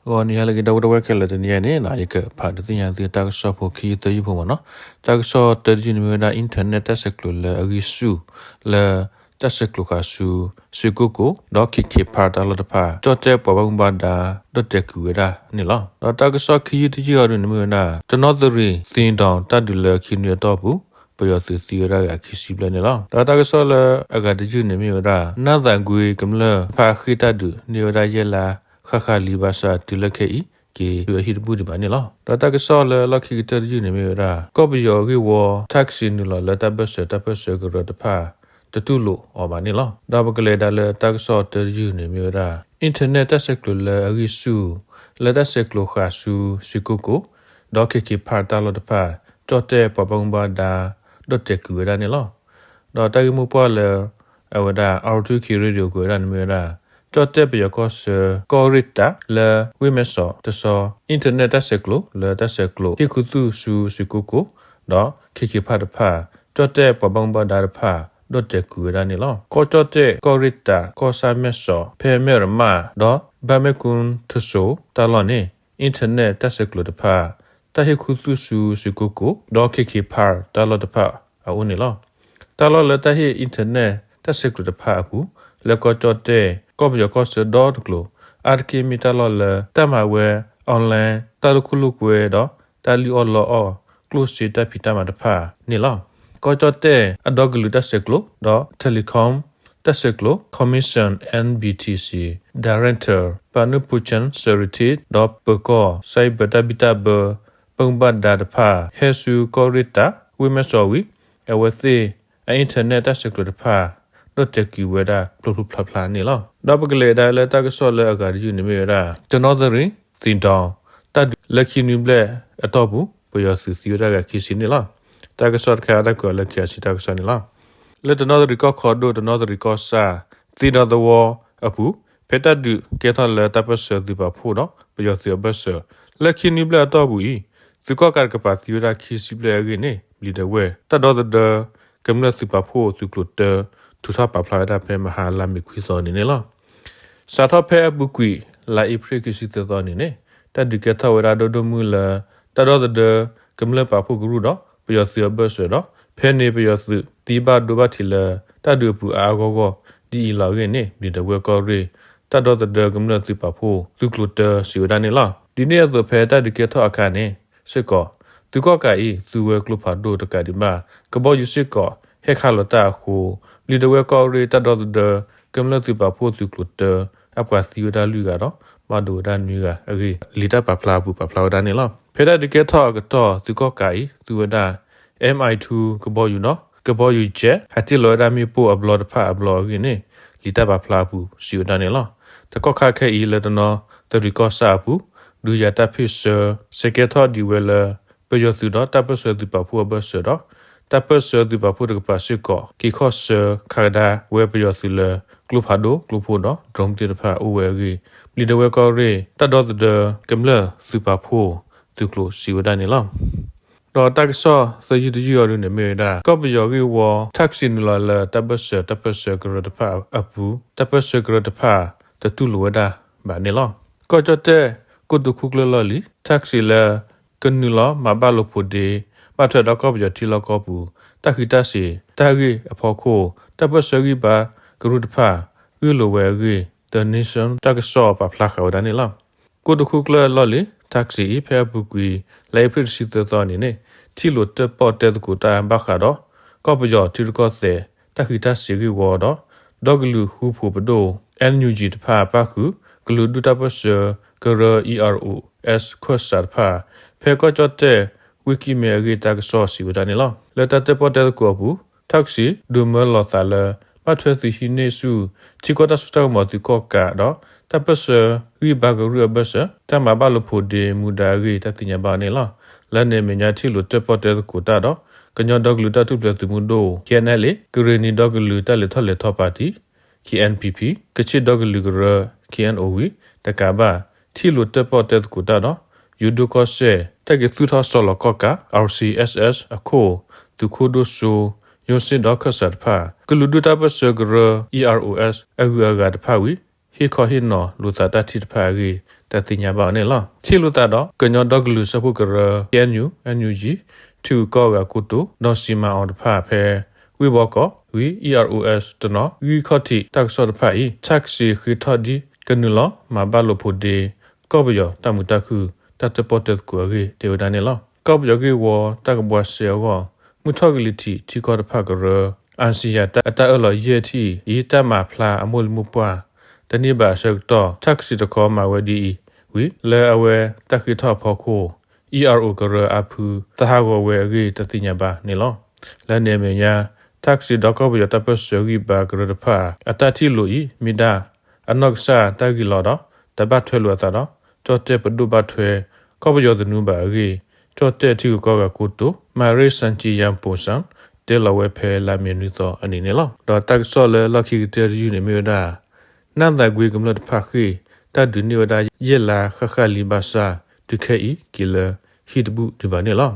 ဂီၤနံၤဟါလၢအဂ့ၤ ဒီပုၢ်ဝဲၢ်ခဲလၢာ်, တနံၤအံၤန့ၣ် ယကဖးဒုးသ့ၣ်ညါသုတၢ်ကစီၣ်ဖိခံယုၢ်သၢယုၢ်ဖိမ့ၢ်နီၤ. တၢ်ကစီၣ်တၢတယုၢ်န့ၣ်မ့ၢ်ဝဲဒၣ် internet တၢ်ဆဲးကျိးလၢအဂံၢ်ဆူၣ် လၢတၢ်ဆဲးကျိးဃာ်ဆူ ရွှေကုက္ကို ဒီး KK Park တၢ်လီၢ်တဖၣ် ကၠီၣ်တဲၣ်ပှၤဘၣ်မူဘၣ်ဒါ ဒီၣ်တဲာ်ကွံာ်ဝဲဒၣ်န့ၣ်လီၤ. ဒီးတၢ်ကစီၣ်ခံယုၢ်တယုၢ်အံၤဒုးန့ၣ်မ့ၢ်ဝဲဒၣ် တနီသရံၣ် သံတောင် တၢ်ဒုးလၢခံနွံအတီၢ်ပူၤ ပယီၤသုးသံဝဲဒၣ်ဂၤခံဆံဘျဲၣ်န့ၣ်လီၤ. ဒီးတၢ်ကစီၣ်လၢအဂၤတယုၢ်န့ၣ်မ့ၢ်ဝဲဒၣ် နၢ်သးကွံကမျၢၢ်တဖၣ်ဃ့ၢ်တၢ်ဒုးန့ၢ်ဝဲဒၣ်ယဲၢ်လါ ဃၣ်ဃၣ်လံဘၣ်ဆၣ်တုၤလၢခဲအံၤ က့ၤသုးအဟံၣ်တဘူၣ်ဒံးဘၣ်န့ၣ်လီၤ. ဒီးတၢ်ကစီၣ်လၢလီၢ်ခံကတၢၢ်တယုၢ်န့ၣ်မ့ၢ်ဝဲဒၣ် ကီၢ်ပယီၤဂ့ၢ်ဝီ ထၢၣ်စံနုာ်လီၤလၢတၢ်ပၢၢ်ဆၢ တၢ်ပၢၢ်ဆၢကရၢတဖၣ် တတူၢ်လိာ်အီၤဘၣ်န့ၣ်လီၤ. ဒီးပကလဲၤဒၣ်လၢတၢ်ကစီၣ်တယုၢ်န့ၣ်မ့ၢ်ဝဲဒၣ် internet တၢ်ဆဲးကျိးလၢအဂံၢ်ဆူၣ် လၢတၢ်ဆဲးကျိးဃာ်ဆူ ရွှေကုက္ကို ဒီး KK Park တၢ်လီၢ်တဖၣ် ကၠီၣ်တဲၣ်ပှၤဘၣ်မူဘၣ်ဒါ ဒီၣ်တဲာ်ကွံာ်ဝဲဒၣ်န့ၣ်လီၤ. ဒီးတၢ်ဂ့ၢ်မိၢ်ပှၢ်လၢ အဝဲဒၣ် R two K Radio ကွဲးဝဲဒၣ်န့ၣ်မ့ၢ်ဝဲဒၣ် ကၠီၣ်တဲၣ်ပယီၤကီၢ်ဆၢ ကီၢ်ရ့ၣ်တၢ် လၢဝ့ၢ်မဲၢ်ဆီးတဆီ internet တၢ်ဆဲးကျိး လၢတၢ်ဆဲးကျိးဟ့ၣ်ခူသူၣ်ဆူ ရွှေကုက္ကို ဒီး KK Park တဖၣ် ကၠီၣ်တဲၣ်ပှၤဘၣ်မူဘၣ်ဒါတဖၣ် ဒီၣ်တဲာ်ကွံာ်ဝဲဒၣ်န့ၣ်လီၤ. ကီၢ်ကၠီၣ်တဲၣ် ကီၢ်ရ့ၣ်တၢ် ကီၢ်ဆၣ်မဲၢ်ဆီး ဖဲမဲၢ်ရမၣ် ဒီး ဘၣ်မဲၣ်ကူထစိး တၢ်လီၢ်န့ၣ် internet တၢ်ဆဲးကျိးတဖၣ် တၢ်ဟ့ၣ်ခူသူၣ်ဆူ ရွှေကုက္ကို ဒီး KK Park တၢ်လီၢ်တဖၣ်အအိၣ်န့ၣ်လီၤ. တၢ်လီၢ်လၢတၢ်ဟ့ၣ် internet တၢ်ဆဲးကျိးတဖၣ်အပူၤ လၢကီၢ်ကၠီၣ်တဲၣ် ကီၢ်ပယီၤကီၢ်ဆၢဒီတကျိၤ အါတက့ၢ်မ့ၢ်တၢ်လီၢ်လၢ တၢ်မၤဝဲ online တၢ်လိာ်ခိၣ်လိာ်ကွဲဒီး တၢ်လုၢ်အီၣ်လီအီၣ် ကျိၣ်စ့တၢ်ဖံးတၢ်မၤတဖၣ်န့ၣ်လီၤ. ကီၢ်ကၠီၣ်တဲၣ်အဒီကလုာ်တၢ်ဆဲးကျိး ဒီး telecom တၢ်ဆဲးကျိး Commission NBTC Director ပာ်နုၣ်ပူၤခၠၣ် စၢၤရံထ့ ဒီးပၢၤကီၢ် cyber တၢ်ဘံၣ်တၢ်ဘၢ ဘၣ်မူဘၣ်ဒါတဖၣ် ဟဲဆူကီၢ်ရ့ၣ်တၢ် ဝ့ၢ်မဲၢ်ဆီးဝံၤ အဝဲသ့ၣ်အ internet တၢ်ဆဲးကျိးတဖၣ် ဒီၣ်တဲာ်ကွံာ်ဝဲဒၣ်ဖျိဖျိဖျါဖျါန့ၣ်လီၤ. ဒီးပကလဲၤဒၣ်လၢတၢ်ကစီၣ်လၢအဂၤတယုၢ်န့ၣ်မ့ၢ်ဝဲဒၣ် တနီသရံၣ် သံတောင် တၢ်ဒုးလၢခံနွံဘျဲၣ်အတီၢ်ပူၤ ပယီၤသုးသံဝဲဒၣ်ဂၤခံဆံန့ၣ်လီၤ. တၢ်ကစီၣ်တခါအံၤ တၢ်ကွဲးအီၤလၢ KIC တၢ်ကစီၣ်န့ၣ်လီၤ. လၢတနီသရံၣ်ကီၢ်ခီဒိၣ် တနီသရံၣ်ကီၢ်ဆၣ် သ့ဒီသဝီအပူၤ ဖဲတၢ်ဒုးကဲထီၣ်လၢတၢ်ပၢၢ်ဆၢသုးပာ်ဖှိၣ်ဒီးပယီၤသုးအဘၢၣ်စၢၤ လၢခံနွံဘျဲၣ်အတီၢ်ပူၤအံၤ သုးကီၣ်ကးတကပၤသံဝဲဒၣ်ခံဆံဘျဲၣ်အဂ့ၢ်န့ၣ် ဘျံးဒဝဲၢ် တၢ်ဒီသဒၢကမျၢၢ်သုးပာ်ဖှိၣ်သုးကျိၤတၢ ထုးထီၣ်ပာ်ဖျါဝဲဒၣ်ဖဲမဟါလါမ့ၤခွံသီန့ၣ်န့ၣ်လီၤ. စးထီၣ်ဖဲအပူၤကွံာ် လါအ့ဖြ့ၣ်ခံဆံသၢသီန့ၣ်န့ၣ် တၢ်ဒုးကဲထီၣ်ဝဲဒၣ်ဒိၣ်ဒိၣ်မုၢ်လၢ တၢ်ဒီသဒၢကမျၢၢ်ပာ်ဖှိၣ်ကရူၢ်ဒီး ပယီၤသုးအဘၢၣ်စၢၤဒီး ဖဲန့ၣ်ပယီၤသုးသံဘၣ်ဒိဘၣ်ထံးလၢ တၢ်ဒုးအပူၤအါအါဂီၢ်ဂီၢ် ဒ်အံၤလီၤအဂ့ၢ်န့ၣ် ဘျံးဒဝဲၢ်ကီၢ်ရ့ၣ် တၢ်ဒီသဒၢကမျၢၢ်သုးပာ်ဖှိၣ်သုးကျိၤတၢစံးဝဲဒၣ်န့ၣ်လီၤ. ဒ်န့ၣ်အသိးဖဲတၢ်ဒုးကဲထီၣ်အခါန့ၣ်စ့ၢ်ကီး သုးကီၣ်ကးအံၤ သူဝဲကျိဖးဒိၣ်တကးဒံးဘၣ် ကဘီယူၤစ့ၢ်ကီး ဟဲခးလီၤတၢ်အဃိ ဘျံးဒဝဲၢ်ကီၢ်ရ့ၣ် တၢ်ဒီသဒၢကမျၢၢ်သုးပာ်ဖှိၣ်သုးကျိၤတၢ အပှၤသံဝဲဒၣ်လွံၢ်ဂၤဒီး ဘၣ်ဒိဝဲဒၣ်နွံဂၤအဂ့ၢ် လံာ်တၢ်ပာ်ဖျါအပူၤပာ်ဖျါဝဲဒၣ်န့ၣ်လီၤ. ဖဲတၢ်ဒုးကဲထီၣ်အကတီၢ် သုးကီၣ်ကးအံၤ သူဝဲဒၣ် M I two ကဘီယူၤဒီး ကဘီယူၤ jet ဟဲတ့ၢ်လီၤဝဲဒၣ်မ့ၣ်ပိၢ်အဘျီတဖၣ်အဘျီအဂ့ၢ်န့ၣ် လံာ်တၢ်ပာ်ဖျါအပူၤစံးဝဲဒၣ်န့ၣ်လီၤ. တကီၢ်ခါခဲအံၤ လၢတနီသရံၣ်ကီၢ်ဆၣ်အပူၤ ဒုးယၤတၢ်ဖ့ၣ်ဆၢ ဆဲးကဲထီၣ်ဒံးဝဲလၢ ပယီၤသုးဒီးတၢ်ပၢၢ်ဆၢသုးပာ်ဖှိၣ်အဘၢၣ်စၢၤဒီး တၢ်ပၢၢ်ဆၢသုးပာ်ဖှိၣ်တကပၤစ့ၢ်ကီး က့ၤခီၣ်ဆၢခးကဒါဝဲပယီၤသုးလၢ ကျိဖးဒိၣ်ကျိဖိဒီး drone သ့ၣ်တဖၣ်အိၣ်ဝဲအဂ့ၢ် ဘျံးဒဝဲၢ်ကီၢ်ရ့ၣ် တၢ်ဒီသဒၢကမျၢၢ်သုးပာ်ဖှိၣ်သုးကျိၤစံးဝဲဒၣ်န့ၣ်လီၤ. ဒီးတၢ်ကစီၣ်သၢယုၢ်တယုၢ်အံၤဒုးန့ၣ်မ့ၢ်ဝဲဒၣ် ကီၢ်ပယီၤဂ့ၢ်ဝီ ထၢၣ်စံနုာ်လီၤလၢတၢ်ဘၢၣ်စၢၤ တၢ်ပၢၢ်ဆၢကရၢတဖၣ်အပူၤ တၢ်ပၢၢ်ဆၢကရၢတဖၣ် တတူၢ်လိာ်ဝဲဒၣ်ဘၣ်န့ၣ်လီၤ. ကီၢ်ကၠီၣ်တဲၣ် ကိတိာ်ခိၣ်ကျၢၢ်လီၢ်လံၤ ထၢၣ်စံလၢ ကနုာ်လီၤမၤဘၣ်လိာ်ဖိးဒ့ ဘၣ်ထွဲဒီးကီၢ်ပယီၤထံလီၢ်ကီၢ်ပူၤ တၢ်ဃံးတၢ်စ့ၤ တၢ်ဂ့ၢ်အဖီခိၣ် တၢ်ပၢၢ်ဆၢဂံၢ်ဘါကရူၢ်တဖၣ် ဂ့ၢ်လိာ်ဝဲအဂ့ၢ် The Nation တၢ်ကစီၣ်ပာ်ဖျါဃာ်ဝဲဒၣ်န့ၣ်လီၤ. ကိတိာ်ခိၣ်ကျၢၢ်လီၢ်လံၤ ထၢၣ်စံအံၤ ဖဲအပူၤကွံာ် လါအ့ဖြ့ၣ်တဆံသၢသီန့ၣ်န့ၣ် ထံၣ်လိာ်တၢၣ်ပီၣ်တဲသကိးတၢ်ဘၣ်ဃးဒီး ကီၢ်ပယီၤထံရူၢ်ကီၢ်သဲး တၢ်ဃံးတၢ်စ့ၤဂ့ၢ်ဝီဒီး ဒီကလုာ်ဃူဖိးပဒိၣ် NUG တဖၣ်ပၣ်ဃုာ် ကလုာ်ဒူၣ်တၢ်ပၢၢ်ဆၢကရၢ E R O S ခၢၣ်စးတဖၣ် ဖဲကီၢ်ကၠီၣ်တဲၣ် ဝ့ၢ်ကံၢ်မဲအဂ့ၢ် တၢ်ကစီၣ်စံးဝဲဒၣ်န့ၣ်လီၤ. လၢတၢ်တၢၣ်ပီၣ်တဲသကိးအပူၤ ထၢၣ်စံ ဒုးမၢလီၤသးလၢ ဘၣ်ထွဲသုးဟံးန့ၢ်ဆူၣ် ထံကီၢ်တၢ်စိတၢ်ကမီၤသုးကီၣ်ကးဒီး တၢ်ပၢၢ်ဆၢဂံၢ်ဘါကရူၢ်အဘၢၣ်စၢၤ တၢ်မၤဘၣ်လိာ်ဖိးဒ့မူဒါအဂ့ၢ် တၢ်သ့ၣ်ညါဘၣ်န့ၣ်လီၤ. လၢန့ၣ်အမဲာ်ညါ ထံၣ်လိာ်တၢၣ်ပီၣ်တဲသကိးတၢ်ဒီး ကညီဒီကလုာ်တၢ်ထူၣ်ဖျဲးသုးမုၢ်ဒိၣ် K N L A ကရ့ၣ်နံၤဒီကလုာ်တၢ်လဲၤထီၣ်လဲၤထီပၣ်တံၣ် K N P P ကခ့ၣ်ဒီကလုာ်ကရၢ K N O ဝံၤ တကးဘၣ် ထံၣ်လိာ်တၢၣ်ပီၣ်တဲသကိးတၢ်ဒီး ယိၤဒိၣ်ကီၢ်စဲၣ် တၢ်က့ၤသူၣ်ထီၣ်စီၤလီၤကီၢ်ကး R C S S အခိၣ် သုးခိၣ်ဒိၣ်စိ ယိၣ်စ့ၣ်ဒီးခၢၣ်စးတဖၣ် ကလုာ်ဒူၣ်တၢ်ပၢၢ်ဆၢကရၢ E R O S အဂုၤအဂၤတဖၣ်ဝံၤ ဟ့ၣ်ခီဟ့ၣ်နီၤလိာ်သးတၢ်ထံၣ်တဖၣ်အဂ့ၢ် တၢ်သ့ၣ်ညါဘၣ်အီၤန့ၣ်လီၤ. ထံၣ်လိာ်သးဒီး ကညီဒီကလုာ်စၢဖှိၣ်ကရၢ K N U N U G ထံဂုၤကီၢ်ဂၤကိတိာ် ဒီးစံးမၤအီၤတဖၣ်ဖဲ ဝ့ၢ်ဘီကီး ဝံ E R O S တနီၤ ဂံၢ်ခီၣ်ထံးတၢ်ကစီၣ်တဖၣ်အံၤ ထၣ်ကစံးဃ့ထီၣ်ဒ် ကနုာ်လီၤမၤဘၣ်လိာ်ဖိးဒ့ ကီၢ်ပယီၤတၢ်မုာ်တၢ်ခုၣ် တၢ်တၢၣ်ပီၣ်တၢၣ်သကိးအဂ့ၢ် တဲဝဲဒၣ်န့ၣ်လီၤ. ကီၢ်ပယီၤဂ့ၢ်ဝီတၢ်ကဘှါစဲအဂီၢ် မုၢ်ထီၣ်ကလံၤထံးထံကီၢ်တဖၣ်ကရၢ အၣ်စံယၤ အတၢ်အၢၣ်လီၤယဲၢ်ထံၣ်အံၤ တၢ်မၤဖျါအမိၢ်လံၤမိၢ်ပှၢ် တန့ၢ်ဘၣ်အဆၢကတီၢ် ထၣ်ကစံးတခီမၤဝဲဒ်အံၤဝံၤ လၢအဝဲတၢ်ဃ့ထီၣ်အဖီခိၣ် E R O ကရၢအါဖု သဟးဂီၤဝဲအဂ့ၢ် တၢ်သ့ၣ်ညါဘၣ်န့ၣ်လီၤ. လၢန့ၣ်အမဲာ်ညါ ထၣ်ကစံးဒီးကီၢ်ပယီၤတၢ်ပၢၢ်ဆၢဂံၢ်ဘါကရၢတဖၣ် အတၢ်ထံၣ်လိာ်အံၤ မ့ၢ်ဒၣ် အနီၢ်ကစၢ်တၢ်ဂ့ၢ်လီၤဒီး တဘၣ်ထွဲလိာ်အသးဒီး ကၠီၣ်တဲၣ်ပဒိၣ်ဘၣ်ထွဲ ကီၢ်ပယီၤသနူဘၣ်အဂ့ၢ် ကၠီၣ်တဲၣ်ထံဂုၤကီၢ်ဂၤကိတိာ် မၤရ့ၣ်စၣ်ကံယၣ်ပိၣ်စၣ် တဲလီၤဝဲဖဲလါမ့ၤနွံသီအနံၤန့ၣ်လီၤ. ဒီးတၢ်ကစီၣ်လၢလီၢ်ခံကတၢၢ်တယုၢ်န့ၣ်မ့ၢ်ဝဲဒၣ် နၢ်သးကွ့ကမျၢၢ်တဖၣ်ဃ့ၢ် တၢ်ဒုးန့ၢ်ဝဲဒၣ်ယဲၢ်လါဃၣ်ဃၣ်လံဘၣ်ဆၣ် တုၤခဲအံၤက့ၤလၢဟံၣ်တဘူၣ်ဒံးဘၣ်န့ၣ်လီၤ.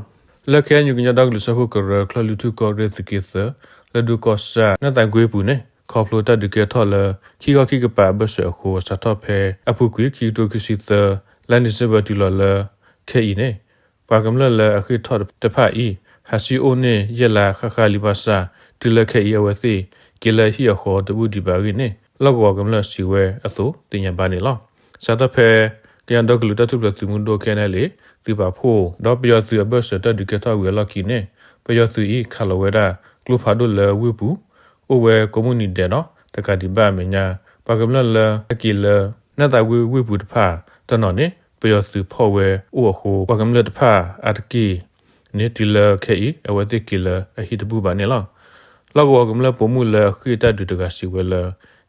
လၢ K N U ကညီဒီကလုာ်စၢဖှိၣ်ကရၢ ကၠီၣ်လွံၢ်ထူၣ်ကီၢ်ရ့ၣ်သုးက့သၢ လၢဒူကီၢ်ဆၣ် နၢ်သးကွ့ပူၤန့ၣ် ခီဖျိတၢ်ဒုးကဲထီၣ်လၢ ခံခီခံကပၤအဘၢၣ်စၢၤအဃိ စးထီၣ်ဖဲအပူၤကွံာ် ခံကထိခံဆံသၢ လါဒံၣ်စ့ဘၢၣ်တုၤလီၤလၢ ခဲအံၤန့ၣ် ပှၤကမျၢၢ်လၢအဃ့ၢ်ထီၣ်တဖၣ်အံၤ ဟးဆံအိၣ်န့ၢ်ယဲၢ်လါဃၣ်ဃၣ်လံဘၣ်ဆၣ် တုၤလၢခဲအံၤအဝဲသ့ၣ် က့ၤလၢဟံၣ်အဃီတဘူၣ်ဒံးဘၣ်အဂ့ၢ်န့ၣ် လီၢ်ကဝီၤကမျၢၢ်စံးဝဲအသိးသ့ၣ်ညါဘၣ်န့ၣ်လီၤ. စးထီၣ်ဖဲ ကညီဒီကလုာ်တၢ်ထူၣ်ဖျဲးသုးမုၢ်ဒိၣ် K N L A သုးပာ်ဖှိၣ် ဒီးပယီၤသုးအဘၢၣ်စၢၤတၢ်ဒုးကဲထီၣ်ဝံၤအလီၢ်ခံန့ၣ် ပယီၤသုးအံၤခးလီၤဝဲဒၣ် ကျိဖးဒိၣ်လၢဝ့ၢ်ပူၤ အိၣ်ဝဲကိးမုၢ်နံၤဒဲးဒီး တကးဒံးဘၣ်အမဲာ်ညါ ပှၤကမျၢၢ်လၢအက့ၤလၢ နၢ်သးကွ့ဝ့ၢ်ပူၤတဖၣ်တနီၤန့ၣ် ပယီၤသုးဖီၣ်ဝဲအိၣ်အဃိ ပှၤကမျၢၢ်တဖၣ်အါတက့ၢ်န့ၣ် တုၤလၢခဲအံၤ အဝဲသ့ၣ်က့ၤလၢအဟံၣ်တဘူၣ်ဘၣ်န့ၣ်လီၤ. လီၢ်ကဝီၤကမျၢၢ်ပိာ်မုၣ်လၢအဃ့ၢ်တၢ်ဒုးတဂၤစံးဝဲလၢ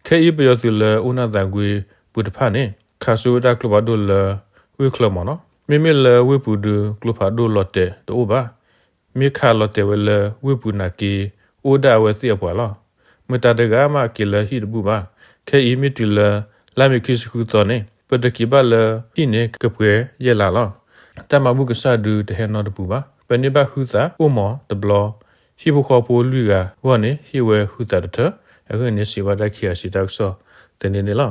ခဲအံၤပယီၤသုးလၢအိၣ်နၢ်သးကွ့ပူၤတဖၣ်န့ၣ် ခးစိဝဲဒၣ်ကျိဖးဒိၣ်လၢ ဝ့ၢ်ချၢမးနီၤ. မ့မ့ၢ်လၢဝ့ၢ်ပူၤဒုး ကျိဖးဒိၣ်လီၤတဲာ်တအိၣ်ဘၣ်. မ့ၢ်ခးလီၤတဲာ်ဝဲလၢဝ့ၢ်ပူၤနာ်က့ အိၣ်ဒၣ်အဝဲသ့ၣ်အပှၤလီၤ. မတၤတဂၤမးက့ၤလၢဟံၣ်တဘူၣ်ဘၣ်. ခဲအံၤမ့ၢ်တုၤလၢ လါမ့ၤခံဆံဃုသီန့ၣ် ပတက့ၤဘၣ်လၢဟံၣ်န့ၣ် ကပှဲၤယဲၢ်လါလီၤ. တၢ်မၤဘူၣ်ကစၢ်ဒုးတဟဲနီတပူၤဘၣ်. ပန့ၢ်ဘၣ်ဟုသးအိၣ်မးတဘျီ ဟံၣ်ဖိဃီဖိလွံၢ်ဂၤဂီၢ်န့ၣ် ဟ့ၣ်ဝဲဟုသးတထၢၣ် အဂ့ၢ်န့ၣ် စံးဘၣ်တၢ်ခံဂၤစံးတၢ်ကစီၣ် သန့န့ၣ်လီၤ.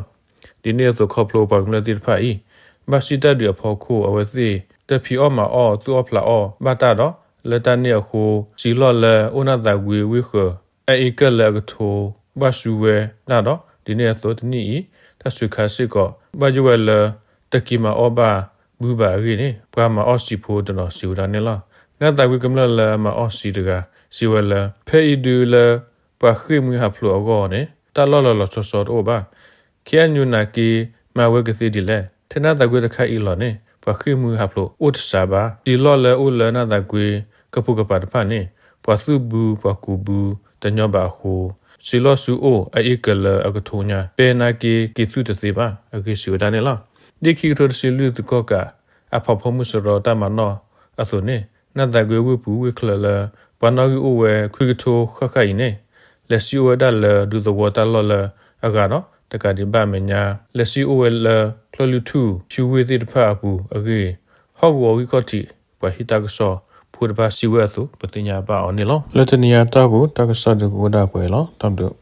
ဒ်န့ၣ်အသိးခီဖျိပှၤကမျၢၢ်သ့ၣ်တဖၣ်အံၤ ဘၣ်စံၣ်တၢ်ဒုးအဖီခိၣ် အဝဲသ့ၣ် တဖံးအီၣ်မၤအီၣ် သူၣ်အီၣ်ဖျးအီၣ်ဘၣ်တၢ်ဒီး လၢတၢ်န့ၣ်အဃိ စံးလီၢ်လၢအိၣ်နၢ်သးကွ့ဝ့ၢ်ဃၢၤ အအ့ကၢၢ်လၢအကထိ ဘၣ်စူဝဲဒၣ်ဒီး ဒ်န့ၣ်အသိးတနံၣ်အံၤ တၢ်စူၤခါစ့ၢ်ကီး ဘၣ်ယိၣ်ဝဲလၢ တက့ၤမၤအီၣ်ဘၣ်ဘုဘၣ်အဂ့ၢ်န့ၣ် ပှၤမၤအီၣ်စံာ်ဖိတနီၤစံးဝဲဒၣ်န့ၣ်လီၤ. နၢ်သးကွ့ကမျၢၢ်လၢအမၤအီၣ်စံာ်တဂၤ စံးဝဲလၢ ဖဲအံၤဒုးလၢ ပှၤဃ့ၢ်မှံဟးဖျိးအဂီၢ်န့ၣ် တၢ်လီၢ်လီၤလီၤဆီဆီတအိၣ်ဘၣ်. ခဲအံၤနာ်က့ မၤဝဲကသ့ဒ်လဲၣ်. ထဲနၢ်သးကွ့တခါအံၤလီၤန့ၣ် ပှၤဃ့ၢ်မှံဟးဖျိးအိၣ်တစှၤဘၣ်. စံးလီၢ်လၢအိၣ်လၢနၢ်သးကွ့ကပိာ်ကပၤတဖၣ်န့ၣ် ပှၤသူၣ်ဘု ပှၤကူးဘု တညီဘၣ်အဃိ စံးလီၢ်ဆူအိၣ်အအ့ကၢၢ်လၢအကထိညါ ပဲနာ်က့က့ၤသူၣ်တသ့ဘၣ် အဂ့ၢ်စံးဝဲဒၣ်န့ၣ်လီၤ. ဒ်ခံကထိတဆံလွံၢ်သုးကီၣ်ကး အဖီဖိမုၢ်စရီတၢ်မၤနီၣ်အသိးန့ၣ် နၢ်သးကွ့ဝ့ၢ်ပူၤဝ့ၢ်ချၢလၢ ပှၤနီၣ်ဂံၢ်အိၣ်ဝဲခွံကထိဃၣ်ဃၣ်အံၤန့ၣ် လဲၤစံၣ်အိၣ်ဝဲဒၣ်လၢဒူသဝီတၢ်လီၢ်လၢအဂၤဒီး တကးဒံးဘၣ်အမဲာ်ညါ လဲၤစံၣ်အိၣ်ဝဲလၢ ချၢၣ်လွံၢ်ထူၣ် ဖၠူဝ့ၢ်သ့ၣ်တဖၣ်အပူၤအဂ့ၢ် ဟီၣ်ကဝီၤဂံၢ်ခီၣ်ထံး ပှၤဟ့ၣ်တၢ်ကစီၣ်ဖိတဖၣ်စံးဝဲအသိး ပသ့ၣ်ညါဘၣ်အီၤန့ၣ်လီၤ. လၢတနံၤအံၤတၢ်ပူၤ တၢ်ကစီၣ်ဒုးကအိၣ်ဒၣ်ပှဲၤလီၤ. တၢ်ဘျုး